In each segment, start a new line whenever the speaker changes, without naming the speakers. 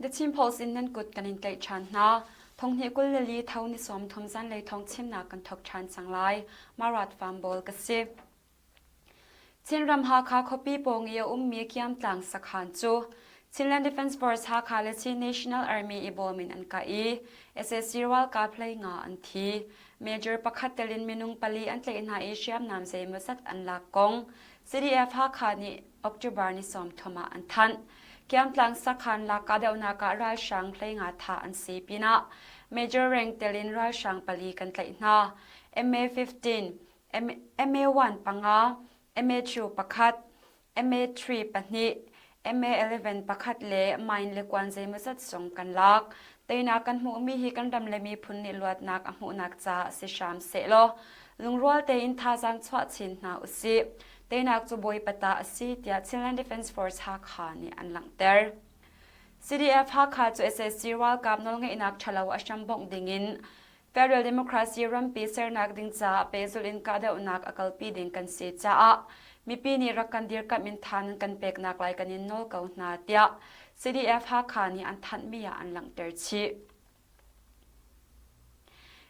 The Chin Post in nan kut kan in tlaih ṭhan hna. Thonghnih 24 tho ni 30 zanlei thawng chimnak kan thawk ṭhan cang lai. Marat Farm Ball ka si. Chinram Hakha khuapi pawng i a ummi Kiamtlang sakhan cu Chinland Defence Force Hakha le Chin National Army i bawm in an kah i sac ralkap 15 an thi. Major pakhat tel in minung pali an tlaih hna i hriamnam zeimawzat an lak kong CDF Hakha nih October ni 30 ah an thanh. Kiamtlang sakhan lak kahdohnak ah ralhrang 15 thah an si pinah Major rank tel in ralhrang pali kan tlaih hna. MA-15, MA-1 panga, MA-2 pakhat, MA-3 pahnih, MA-11 pakhat le mine le kuan zeimawzat zong kan lak. Teinak kan hmuhmi hi kan ram le miphun nih luatnak a hmuhnak caah si hram sehlaw lungrual tein thazaang chuah chin hna usih. Teinak cu Bawipa ta a si tiah Chinland Defence Force Hakha nih an langhter. CDF Hakha cu sac ralkap nawlngeihnak ṭhalo a hrambongh dingin Federal Democracy rampi sernak ding caah pehzulh in kahdohnak a kalpi ding kan si caah mipi nih rak kan dirkamh in tha nan kan peknak lai kan in nawl ko hna tiah CDF Hakha nih an thanhmi ah an langhter chih.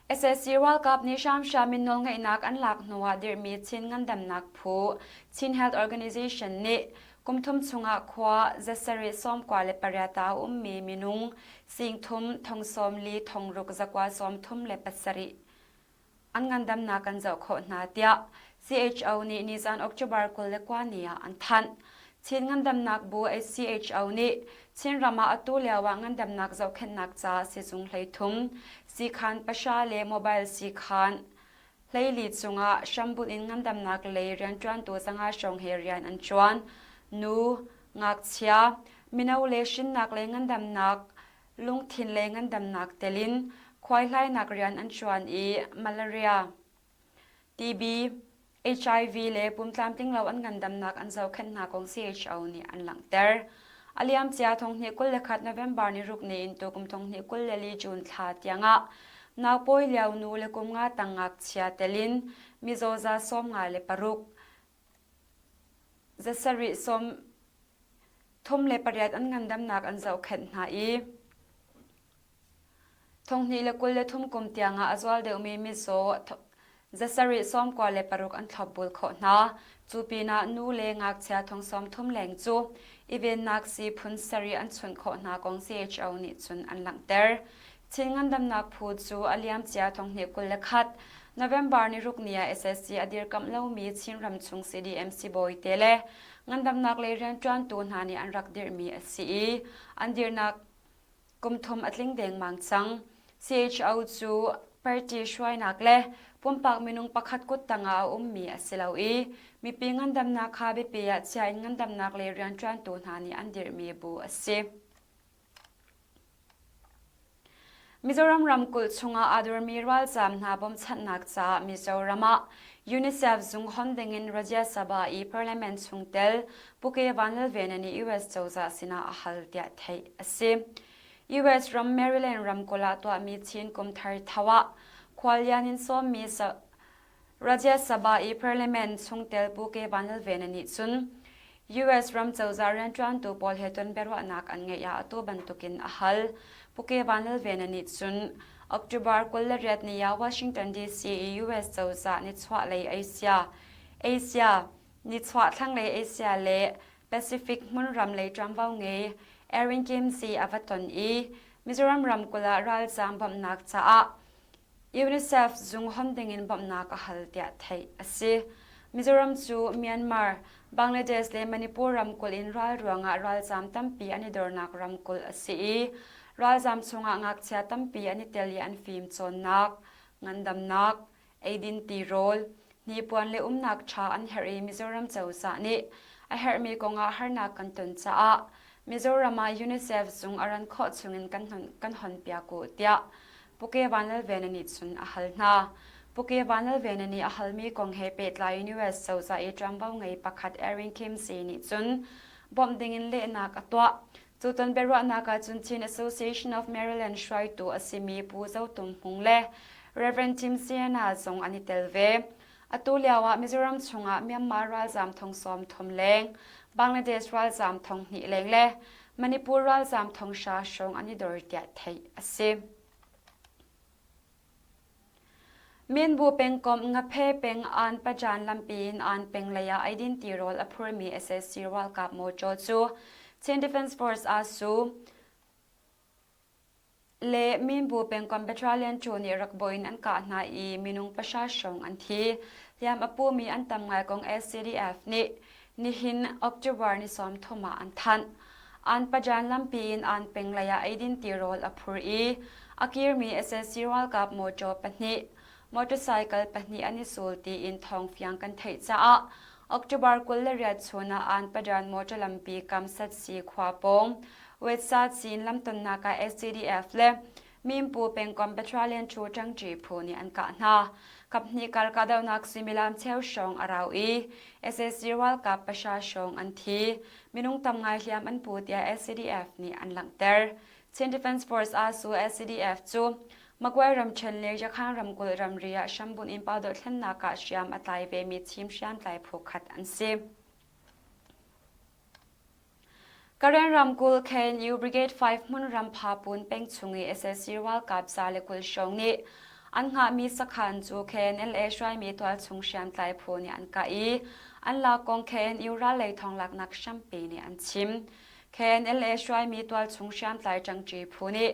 Sac ralkap nih hramhram in nawlngeihnak an lak hnuah dirhmi Chin Ngandamnak Phu Chin Health Organization nih kum thum chungah khua zasarih 98 ah a ummi minung singthum thong sawm li thong ruk zakua sawm thum le pasarih an ngandamnak kan zoh khawh hna tiah CHO nih nizan October 29 ni ah an thanh. Chin Ngandamnak Bu CHO nih Chinram ah atu lio ah ngandamnak zohkhenhnak ca sizung 13, siikhan pahra le mobile siikhan 14 cungah hrambunh in ngandamnak lei rianṭuantu 500 hrawng he rian an ṭuan. Nu, ngakchia, mino le hrinnak le ngandamnak, lungthin le ngandamnak tel in khuaihlainak rian an ṭuan i malaria, TB, HIV le pumtlamtling lo an ngandamnak an zohkhenh hna kong CHO nih an langhter. A liamcia 2021 November ni ruk ni in tukum 2024 June thla tiangah naupawi lio nu le kum nga tang ngakchia telin mizaw za 56, zasarih 38 an ngandamnak an zohkhenh hna i 2023 kum tiangah a zual deuhmi mizaw zasarih 96 an thlopbul khawh hna. Cu pinah nu le ngakchia thong 30 leng cu i vennak sii phun sarih an chunh khawh hna kong CHO nih cun an langhter. Chin Ngandamnak Phu cu a liamcia 2021 November ni ruk ni ah SSC a dirkamh lomi Chinram chung CDM sibawi te le ngandamnak lei rianṭuantu hna nih an rak dirhmi a si i an dirnak Kum thum a tling dengmang cang. CHO cu party hruainak le pumpak minung pakhat kut tangah a ummi a si lo i mipi ngandamnak kha biapi ah chia in ngandamnak lei rianṭuantu hna nih an dirhmi bu a si. Mizoram ramkulh chungah aa dormi ralzaam hna bawmchanhnak caah Mizoram ah UNICEF zung hon dingin Rajya Sabha i Parliament chungtel Pu Ke Vanlalvena nih US cozah sinah a hal tiah theih a si. US ram Maryland ramkulh ah tuahmi Chin Kumthar Tho ah khuallian in sawmmi Rajya Sabha i Parliament chungtel Pu Ke Vanlalvena nih cun US ram cozah rianṭuantu pawl he ton biaruahnak an ngeih ah atu bantukin a hal. Pu Ke Vanlalvena nih cun October 28 ni ah Washington DC i US cozah nichuahlei Asia, Asia, Nichuah thlanglei Asia le Pacific hmunram lei ṭuanvo ngei Erin Kimsey a va ton i Mizoram ramkulh ah ralzaam bawmhnak caah UNICEF zung hon dingin bawmhnak a hal tiah theih a si. Mizoram cu Myanmar, Bangladesh le Manipur ramkulh in ral ruangah ralzaam tampi an i dornak ramkulh a si i ralzaam chungah ngakchia tampi an i tel i an fim cawnnak, ngandamnak, eidin tirawl, hnipuan le umnak ṭha an herh i Mizoram cozah nih a herhmi kongah harnak kan ton caah Mizoram ah UNICEF zung a ran khawh chungin kan honpiak u tiah Pu Ke Vanlalvena nih cun a hal hna. Pu Ke Vanlalvena nih a halmi kong he pehtlai in US cozah i ṭuanvo ngei pakhat Erin Kimsey nih cun bawmh dingin lehnak a tuah. Cu ton biaruahnak ahcun Chin Association of Maryland hruaitu a simi Pu Zo Tum Hmung le Rev. Tim Siena zong an i tel ve. Atu lio ah Mizoram chungah Myanmar ralzaam thong 30 leng, Bangladesh ralzaam thong hnih leng le Manipur ralzaam thonghra hrawng an i dor tiah theih a si. Minbu pengkomh Ngaphe peng An Pajan lampi in An peng lei ah eidin tirawl a phurmi sac ralkap mawṭaw cu Chin Defence Force ASU le Minbu pengkomh Battalion 2 nih rakbo in an kah hna i minung pahra hrawng an thi. Hliam a pumi an tam ngai kong SCDF nih nihin October ni 30 ah an thanh. An pajan lampi in an peng lei ah eidin tirawl a phur i a kirmi sac ralkap mawṭaw pahnih, motorcycle pahnih an i sul tiin thawngfiang kan theih caah October 28 chun ah An Padan mawṭaw lampi kam Satsi khua pawng Wetsa Chin lamtonnak ah SCDF le Mimpu pengkomh Battalion Chu ṭangṭi phu nih an kah hna. Kaphnih kar kahdohnak suimilam cheu hrawng a rau i sac ralkap pahra hrawng an thi. Minung tam ngai hliam an pu tiah SCDF nih an langhter. Chin Defense Force ASU SCDF cu Magway ramṭhen le Yakhan ramkulh ramri ah hrambunh in pau dohthlennak ah hriam a tlai vemi Chin hriamtlai phu khat an si. Karen ramkulh KNU Brigade 5 hmunram Phapun peng chung i sac ralkap 120 hrawng nih an hngahmi sakhan cu KNLA hruaimi tualchung hriamtlai phu nih an kah i an lak kong KNU rallei thawnglaknak hrampi nih an chim. KNLA hruaimi tualchung hriamtlai ṭangṭi phu nih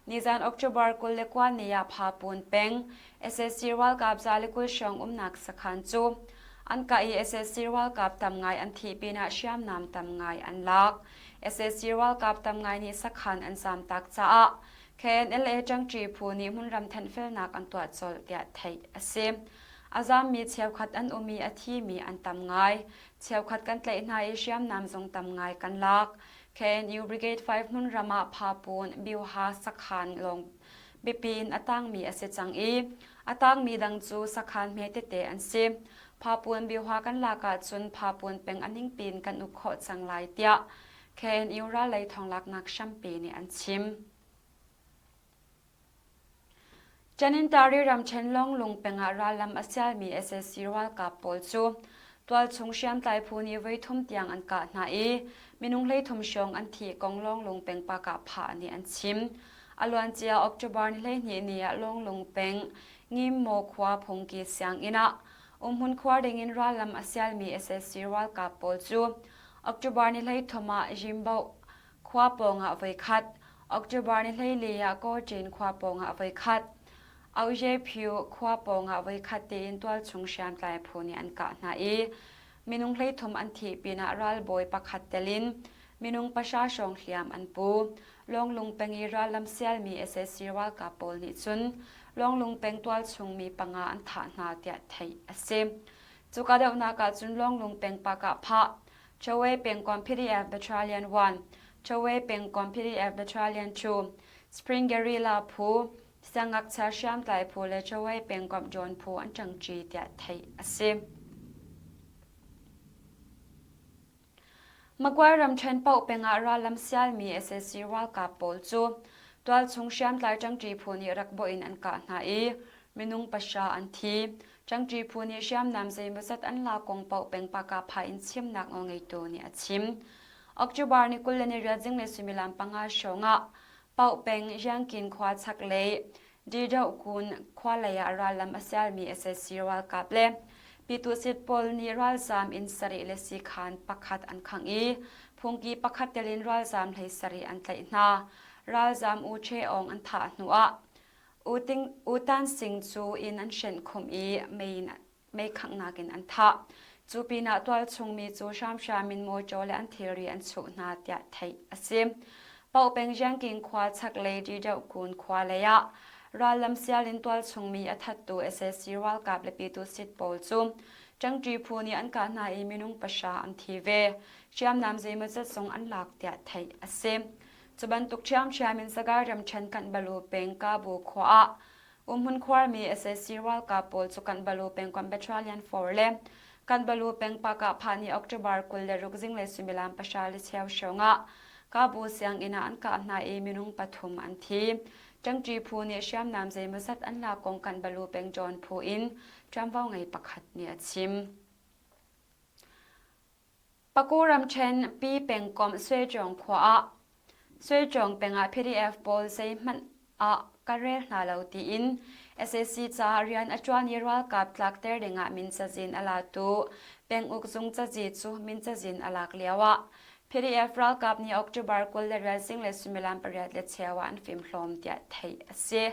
nizan October 29 ni ah Phapun peng sac ralkap 120 hrawng umnak sakhan cu An kah i sac ralkap tam ngai an thih pinah hriamnam tam ngai an lak. Sac ralkap tam ngai nih sakhan an zamtak caah KNLA ṭangṭi phu nih hmunram thenhfelnak an tuah colh tiah theih a si. A zammi cheukhat an um i a thimi an tam ngai. Cheukhat kan tlaih hna i hriamnam zong tam ngai kan lak. KNU Brigade 5 hmunram ah Phapun Byuha sakhan lawng biapi in a tangmi a si cang i a tangmi dang cu sakhan hme tete an si. Phapuan biaha kan lak ahcun Phapuan peng a ningpi in kan uk khawh cang lai tiah KNU rallei thawnglaknak hrampi nih an chim. Tanintari ramṭhen Lawnglung peng ah rallam a sialmi sac ralkap pawl cu tualchung hriamtlai phu nih voithum tiang an kah hna i minung 13 hrawng an thih kong Lawnglung peng pakah phah nih an chim. A luancia October ni 12 ni ah Lawnglung peng Ngimmaw khua phungki sianginn ah umhmun khuar dingin rallam a sialmi sac ralkap pawl cu October ni 13 ah Yimbo khua pawngah voikhat, October ni 14 ah Kawṭin khua pawngah voikhat, Auye-phyu khua pawngah voikhat tiin tualchung hriamtlai phu nih an kah hna i minung 13 an thih pinah ralbawi pakhat tel in minung pahra hrawng hliam an pu. Lawnglung peng i rallam sialmi sac ralkap pawl nih cun Lawnglung peng tualchung mi panga an thah hna tiah theih a si. Cu kahdohnak ah cun Lawnglung peng pakah phah Chawe pengkomh PDF Battalion 1, Chawe pengkomh PDF Battalion 2, Spring Guerrilla phu, siangngakchia hriamtlai phu le Chawe pengkomh drone phu an ṭangṭi tiah theih a si. Magway ramṭhen paoh peng ah rallam sialmi sac ralkap pawl cu tualchung hriamtlai ṭangṭi phu nih rak bawh in an kah hna i minung pahra an thi. Ṭangṭi phu nih hriamnam zeimawzat an lak kong paoh peng pakapha in chimnak nawlngeitu nih a chim. October ni 28 zinglei suimilam panga hrawng ah Paoh peng Yangkin khua chaklei Didohkun khua lei ah rallam a sialmi sac ralkap le Pyituhsit pawl nih ralzaam inn sarih le siikhan pakhat an khangh i phungki pakhat tel in ralzaam 17 an tlaih hna. Ralzaam U Che Aung an thah hnuah U Tan Sing cu inn an hrenh khumh i mei in mei khanghnak in an thah. Cu pinah tualchung mi cu hramhram in mawṭaw le an thilri an chuh hna tiah theih a si. Paopeng Jiangking khua chaklei Didohkun khua lei ah rallam sial in tualchung mi a thattu sac ralkap le Pyitusit pawl cu ṭangṭi phu nih an kah hna i minung pahra an thi ve. Hriamnam zeimawzat zong an lak tiah theih a si. Cu bantuk ṭhiamṭhiam in Sagaing ramṭhen Kanhbalu peng Kabu khua ah Umhmun khuarmi sac ralkap pawl cu Kanbalu pengkomh Battalion 4 le Kanbalu peng Pakah phah ni October 26 zinglei suimilam pahra le cheu hrawng ah Kabu sianginn ah an kah hna i minung pathum an thi. Ṭangṭi phu nih hriamnam zeimawzat an lak kong Kanbalu peng John phu in ṭuanvo ngei pakhat nih a chim. Paku ramṭhen Pi pengkomh Suejong khua ah. Suichawng peng ah PDF pawl zeihmanh ah ka rel hna lo tiin sac caah rian a ṭuan i ralkap tlakter dingah min cazin a latu penguk zung cazi cu min cazin a lak lioah PDF ralkap nih October 22 zinglei suimilam pariat le cheu ah an fimhlawm tiah theih a si.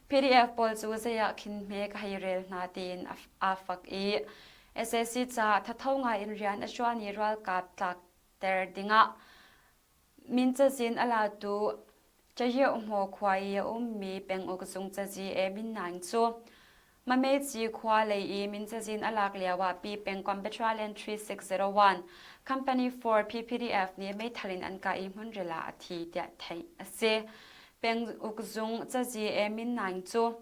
PDF pawl cu zei ah khin hme ka hei rel hna tiin aa fak i sac caah thatho ngai in rian a ṭuan i ralkap tlakter dingah Min cazin a latu Cahiauhmaw khua i a ummi penguk zung cazi E Min Naing cu Mameci khua lei i min cazin a lak lioah Pi pengkomh Battalion 3601 Company 4 PPDF nih meithal in an kah i hmunril ah a thi tiah theih a si. Penguk zung cazi E Min Naing cu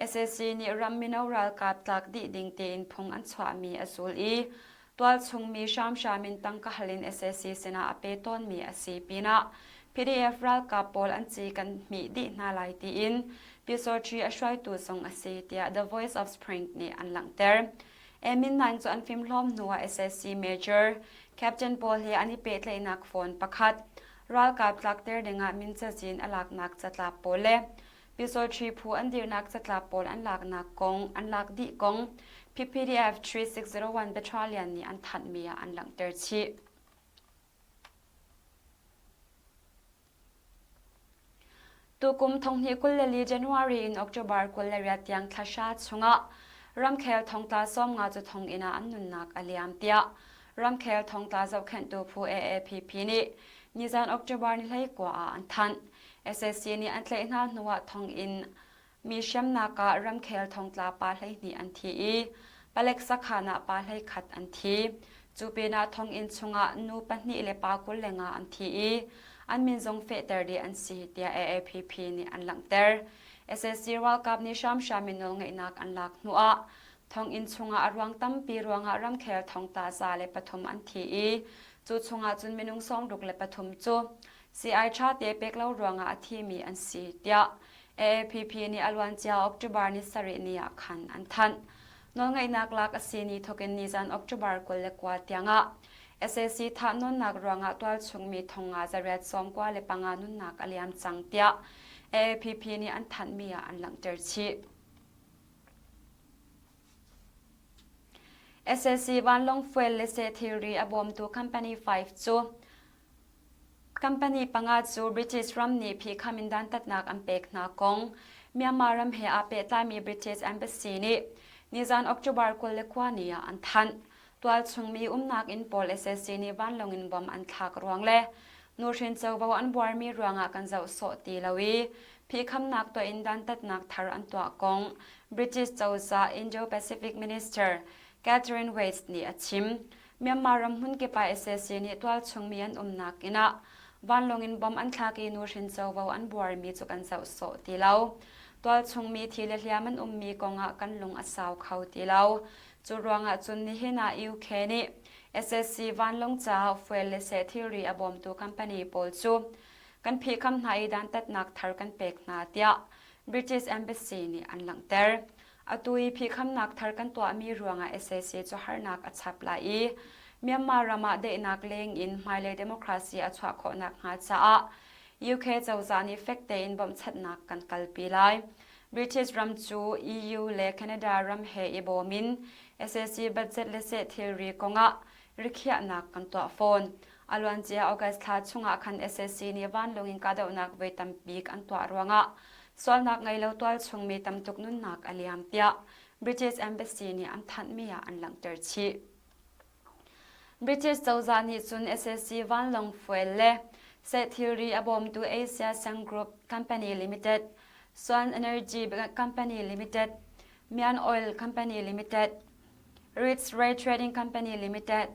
sac nih ram mino ralkap tlak dih ding tiin phung an chuahmi a zul i Tualchung mi hramhram in tangka hal in sac sinah a pe tawnmi a si pinah PDF ralkap pawl an ci kan hmih dih hna lai tiin Pyusawṭhi a hruaitu zong a si tiah The Voice of Spring nih an langhter. Emin Naing cu an fimhlawm hnuah sac Major Captain pawl he an i pehtlaihnak phone pakhat ralkap tlakter dingah min cazin a laknak catlap pawl le Pyusawṭhi phu an dirnak catlap pawl an laknak kong an lak dih kong PPDF 3601 Battalion nih an thanhmi ah an langhter chih. Tukum thonghnih 24 January in October 28 tiang thla hra chungah ramkhel thongtla 50 cu thonginn ah an nunnak a liam tiah ramkhel thongtla zohkhenhtu phu AAPP nih nizan October ni 19 ah an thanh. Sac nih an tlaih hna hnuah thonginn mi hremnak ah ramkhel thongtla pa 12 an thi i palek sakhan ah pa 11 an thi. Cu pinah thonginn chungah nu pahnih le pa 25 an thi i an min zong fehter dih an si tiah AAPP nih an langhter. Sac ralkap nih hramhram in nawlngeihnak an lak hnuah thonginn chungah a ruang tampi ruangah ramkhel thongtla 103 an thi i cu chungah cun minung 63 cu Sii-ai ṭha te pek lo ruangah a thimi an si, tiah AAPP nih a luancia October ni sarih ni ah khan an thanh. Nawlngeihnak lak a si ni thawkin nizan October 29 tiangah sac thahnawnnak ruangah tualchungmi thongnga zariat 95 nunnak a liam cang, tiah AAPP nih an thanhmi ah an langhter chih. Sac vanlawng fuel le seh thilri a bawmtu Company 5 cu Company panga cu British ram nih phihkham in dantatnak an pek hna kong Myanmar ram he aa pehtlaimi British Embassy nih nizan October 29 ni ah an thanh. Tualchung mi umnak inn pawl sac nih vanlawng in bom an thlak ruang le nuhrin covo an buarmi ruangah kan zoh sawh ti lo i phihkhamnak tuah in dantatnak thar an tuah kong British cozah Indo-Pacific Minister Catherine Waite nih a chim. Myanmar ram hmunkip ah sac nih tualchung mi an umnak inn ah vanlawng in bomb an thlak i nuhrin covo an buarmi cu kan zoh sawh ti lo. Tualchung mi thi le hliam an ummi kong ah kan lung a sau kho ti lo. Cu ruangah cun nihin ah UK nih sac vanlawng caah fuel le seh thilri a bawmtu company pawl cu kan phihkham hna i dantatnak thar kan pek hna tiah British Embassy nih an langhter. Atu i phihkhamnak thar kan tuahmi ruangah sac cu harnak a chap lai i Myanmar ram ah daihnak leng in hmailei democracy a chuah khawh nakhnga caah UK cozah nih fek tein bawmhchanhnak kan kalpi lai. British ram cu EU le Canada ram he i bawm in sac budget le seh thilri kongah rikhiahnak kan tuah fawn. A luancia August thla chungah khan sac nih vanlawng in kahdohnak voi tambik an tuah ruangah sualnak ngei lo tualchung mi tamtuk nunnak a liam tiah British Embassy nih an thanhmi ah an langhter chih. British cozah nih cun sac vanlawng fuel le seh thilri a bawmtu Asia Sang Group Company Limited, Swan Energy Company Limited, Mian Oil Company Limited, Ritz Ray Trading Company Limited,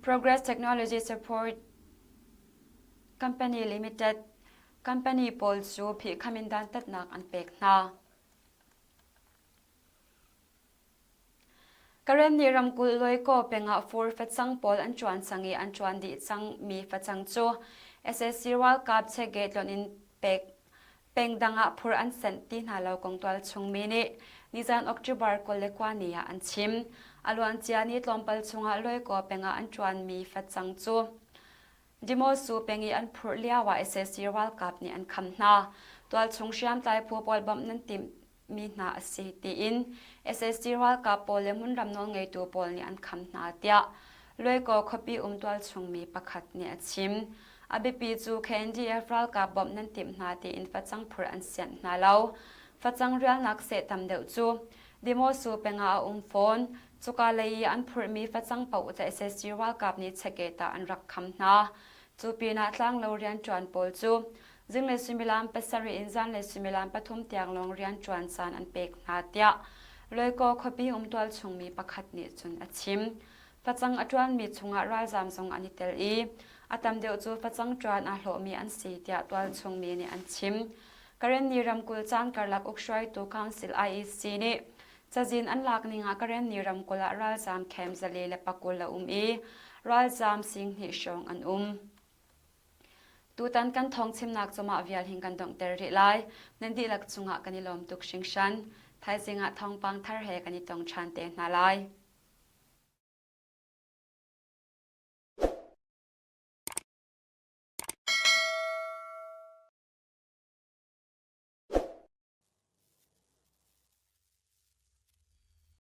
Progress Technology Support Company Limited company pawl cu phihkham in dantatnak an pek hna. Karen nih ramkulh Loikaw pengah fur facang pawl an ṭuan cang i an ṭuan dih cangmi facang cu sac ralkap chekgate lonh in pek peng dang ah phur an senh ti hna lo kong tualchung mi nih nizan October 29 ni ah an chim. A luancia ni tlawmpal chungah Loikaw pengah an ṭuanmi facang cu. Dimosu peng i an phurh lio ah sac ralkap nih an kham hna. Tualchung hriamtlai phu pawl bawmh nan timh mi hna a si tiin sac ralkap pawl le hmunram nawlngeitu pawl nih an kham hna tiah Luaikaw khuapi um tualchung mi pakhat nih a chim. A biapi cu KNDF ralkap bawmh nan timh hna tiin facang phurh an sianh hna lo. Facang rialnak seh tam deuh cu Dimosu peng ah a um fawn. Cuka lei i an phurhmi facang paoh cu sac ralkap nih chekeh ah an rak kham hna. Cu pinah tlanglo rianṭuan pawl cu zinglei suimilam pasarih in zanlei suimilam pathum tiang lawng rianṭuan caan an pek hna tiah Loikaw khuapi um tualchungmi pakhat nih cun a chim. Facang a ṭuanmi chungah ralzaam zong an i tel i a tam deuh cu facang ṭuan aa hlawhmi an si tiah tualchungmi nih an chim. Karenni ramkulh caan karlak ukhruaitu Council IEC nih Cazin an lak ning ah Karenni ramkulh ah ralzaam camp 420 a um i ralzaam 20,000 hrawng an um. Tutan kan thawng chimnak cu mah vial hin kan donghter rih lai. Nan dihlak cungah kan i lawm tuk hringhran. Thaizing ah thawngpang thar he kan i tong ṭhan te hna lai.